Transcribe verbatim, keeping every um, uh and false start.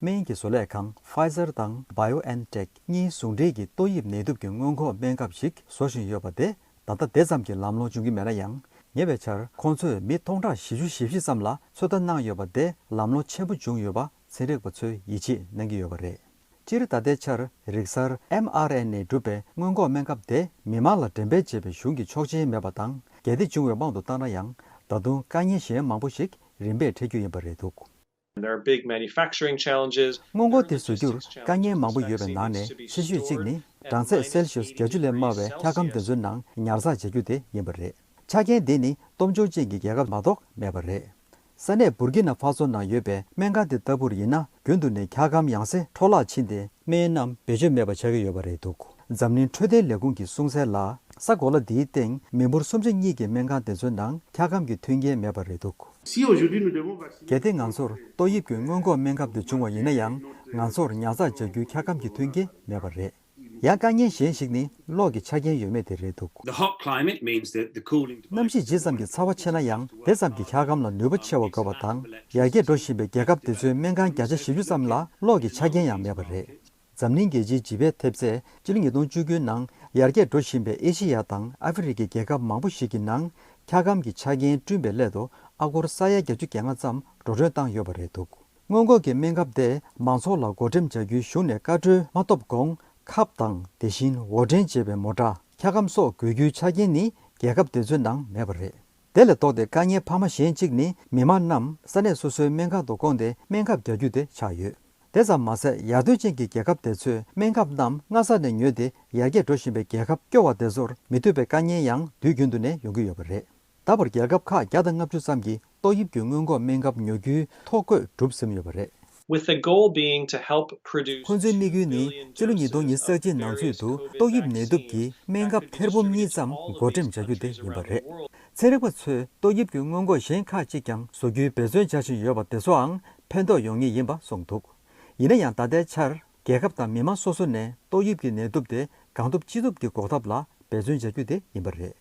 སྨན་གྱི་བཟོ་ལས་ཁང་Pfizer་དང་BioNTech་གཉིས་ཟུང་འབྲེལ་གྱིས་ཏོག་དབྱིབས་ནད་དུག་གི་སྔོན་འགོག་སྨན་ཁབ་ཞིག་བཟོ་བཞིན་ཡོད་པ་དེ་ད་ལྟ་དེ་ཙམ་གྱི་ལམ་ལྷོང་བྱུང་གི་མེད་ན་ཡང་། ཉེ་བའི་ཆར་ཁོང་ཚོས་མི་སྟོང་ཕྲག་བཞི་བཅུ་ཞེ་བཞི་ཙམ་ལ་ཚོད་ལྟ་གནང་ཡོད་པ་དེ་ལམ་ལྷོང་ཆེན་པོ་བྱུང་ཡོད་པ་ཚན་རིག་པ་ཚོས་ཡིད་ཆེས་གནང་གི་ཡོད་པ་རེད། སྤྱིར་ད་ལྟའི་ཆར་རིག་གསར་ཨེམ་ཨར་ཨེན་ནས་གྲུབ་པའི་སྔོན་འགོག་སྨན་ཁབ་དེ་མི་མང་ལ་འགྲེམས་སྤེལ་བྱེད་པའི་གཞུང་གི་ཆོག་མཆན་མེད་པ་དང་། གལ་ཏེ་བྱུང་བའི་དབང་དུ་བཏང་ན་ཡང་། ད་དུང་དཀའ་ངལ་གཞན་མང་པོ་ཞིག་རིམ་པས་འཕྲད་རྒྱུ་ཡིན་པ་རེད་འདུག། There are big manufacturing challenges. སྔོན་འགོག་དེ་བཟོ་རྒྱུར་དཀའ་ངལ་མང་པོ་ཡོད་པའི་ནང་ནས་ཆེ་ཤོས་གཅིག་ནི་གྲང་ཚད་སེལ་སིའུ་སི་བརྒྱད་ཅུ་ལས་དམའ་བའི་འཁྱགས་སྒམ་དེ་ཚོའི་ནང་ཉར་ཚགས་བྱ་རྒྱུ་དེ་ཡིན་པ་རེད། ཆ་རྐྱེན་འདི་ནི་སྟོབས་འབྱོར་ཅན་གྱི་རྒྱལ་ཁབ་མ་གཏོགས་མེད་པ་རེད། ས་གནས་བུར་ཀི་ན་ཧྥ་སོ་ནང་ཡོད་པའི་སྨན་ཁང་དེ་ལྟ་བུར་ཡིན་ན། རྒྱུན་དུ་ནས་འཁྱགས་སྒམ་ཡང་སེ་འཕྲོ་བརླག་ཕྱིན་ཏེ། སྨན་རྣམས་བེད་སྤྱོད་མེད་པ་ཆགས་ཀྱི་ཡོད་པ་རེད་འདུག། འཛམ་གླིང་འཕྲོད་བསྟེན་ལས་ཁུངས་ཀྱིས་གསུངས་གསལ་ལ། ས་གོ་ལ་འདིའི་སྟེང་མི་འབོར་སུམ་ཆ་གཉིས་ཀྱི་སྨན་ཁང་དེ་ཚོའི་ནང་འཁྱགས་སྒམ་གྱི་མཐུན་རྐྱེན་མེད་པ་རེད་འདུག། Si aujourd'hui nous devons vacciner གལ་ཏེ་ང་ཚོར་ཏོག་དབྱིབས་ཀྱི་སྔོན་འགོག་སྨན་ཁབ་དེ་བྱུང་བ་ཡིན་ན་ཡང་། ང་ཚོར་ཉར་ཚགས་བྱ་རྒྱུའི་འཁྱགས་སྒམ་གྱི་མཐུན་རྐྱེན་མེད་པ་རེད། ཡང་དཀའ་ངལ་གཞན་ཞིག་ནི་གློག་གི་ཆ་རྐྱེན་ཡོད་མེད་དེ་རེད་འདུག། The hot climate means that the cooling devices གནམ་གཤིས་ཇི་ཙམ་གྱི་ཚ་བ་ཆེ་ན་ཡང་། དེ་ཙམ་གྱི་འཁྱགས་སྒམ་ལ་ནུས་པ་ཆེ་བ་དགོས་པ་དང་། ཡར་རྒྱས་འགྲོ་བཞིན་པའི་རྒྱལ་ཁབ་དེ་ཚོའི་སྨན་ཁང་བརྒྱ་ཆ་བཞི་བཅུ་ཙམ་ལ་གློག་གི་ཆ་རྐྱེན་ཡང་མེད་པ་རེད། འཛམ་གླིང་རྒྱལ་སྤྱིའི་ལྗིད་པའི་ཐེབས་ཚད་སྤྱི་ལོ་ཉིས་སྟོང་བཅུ་དགུ་ནང་ཡར་རྒྱས་འགྲོ་བཞིན་པའི་ཨེ་ཤི་ཡ་དང་ཨ་ཧྥེ་རི་ཁའི་རྒྱལ་ཁབ་མང་པོ་ཞིག་གི་ནང་འཁྱགས་སྒམ་གྱི་ཆ་རྐྱེན་བསྐྲུན་པའི་སླད་དུ་ཨ་སྒོར་ས་ཡ་བརྒྱད་ཅུ་གྱ་ལྔ་ཙམ་འགྲོ་གྲོན་བཏང་ཡོད་པ་རེད་འདུག། སྔོན་འགོག་གི་སྨན་ཁབ་དེ་མང་ཚོགས་ལ་བགོ་འགྲེམས་བྱ་རྒྱུའི་གཞུང་ནས་བཀའ་འཁྲོལ་མ་ཐོབ་གོང་། ཁབ་དང་དེ་བཞིན་འོར་འདྲེན་བྱེད་པའི་མོ་ཊ། འཁྱགས་སྒམ་སོགས་དགོས་རྒྱུའི་ཆ་རྐྱེན་ནི་རྒྱལ་ཁབ་དེ་ཚོའི་ནང་མེད་པ་རེད། དེ་ལས་ལྡོག་སྟེ་དཀའ་ངལ་འཕར་མ་གཞན་གཅིག་ནི་མི་མང་རྣམས་ས་གནས་སོ་སོའི་སྨན་ཁང་དུ་བསྐོངས་ཏེ་སྨན་ཁབ་རྒྱག་རྒྱུ་དེ་ཆགས་ཡོད། དེ་ཙམ་མ་ཟད། ཡར་ཐོན་ཅན་གྱི་རྒྱལ་ཁབ་དེ་ཚོས་སྨན་ཁབ་རྣམས་སྔ་ས་ནས་ཉོས་ཏེ་ཡར་རྒྱས་འགྲོ་བཞིན་པའི་རྒྱལ་ཁབ་སྐྱོ་བ་དེ་ཚོར་མི་ཐུབ་པའི་དཀའ་ངལ་ཡང་དུས་རྒྱུན་དུ་ནས་ཡོང་གི་ཡོད་པ་རེད། ད་བར་རྒྱལ་ཁབ་ཁག་བརྒྱ་དང་ལྔ་བཅུ་ཙམ་གྱིས་ཏོག་དབྱིབས་ཀྱི་སྔོན་འགོག་སྨན་ཁབ་ཉོ་རྒྱུའི་ཐོ་འགོད་གྲུབ་ཟིན་ཡོད་པ་རེད། With the goal being to help produce ཁོང་ཚོའི་དམིགས་ཡུལ་ནི་སྤྱི་ལོ་ཉིས་སྟོང་ཉི་ཤུ་རྩ་གཅིག་ནང་ཚུད་དུ་ཏོག་དབྱིབས་ནད་དུག་གི་སྨན་ཁབ་ཐེར་འབུམ་གཉིས་ཙམ་བགོ་འགྲེམས་བྱ་རྒྱུ་དེ་ཡིན་པ་རེད། ཚན་རིག་པ་ཚོས་ཏོག་དབྱིབས་ཀྱི་སྔོན་འགོག་གཞན་ཁག་ཅིག་ཀྱང་བཟོ་རྒྱུའི་འབད་བརྩོན་བྱ་བཞིན་ཡོད་པ་དེ་ཚོའང་ཕན་ཐོགས་ཡོང་ངེས་ཡིན་པ་གསུངས་འདུག། ཡིན་ན་ཡང་། ད་ལྟའི་ཆར་རྒྱལ་ཁབ་དང་མི་མང་སོ་སོ་ནས་ཏོག་དབྱིབས་ཀྱི་ནད་དུག་དེ་གང་ཐུབ་ཅི་ཐུབ་ཀྱིས་འགོག་ཐབས་ལ་འབད་བརྩོན་བྱ་རྒྱུ་དེ་ཡིན་པ་རེད།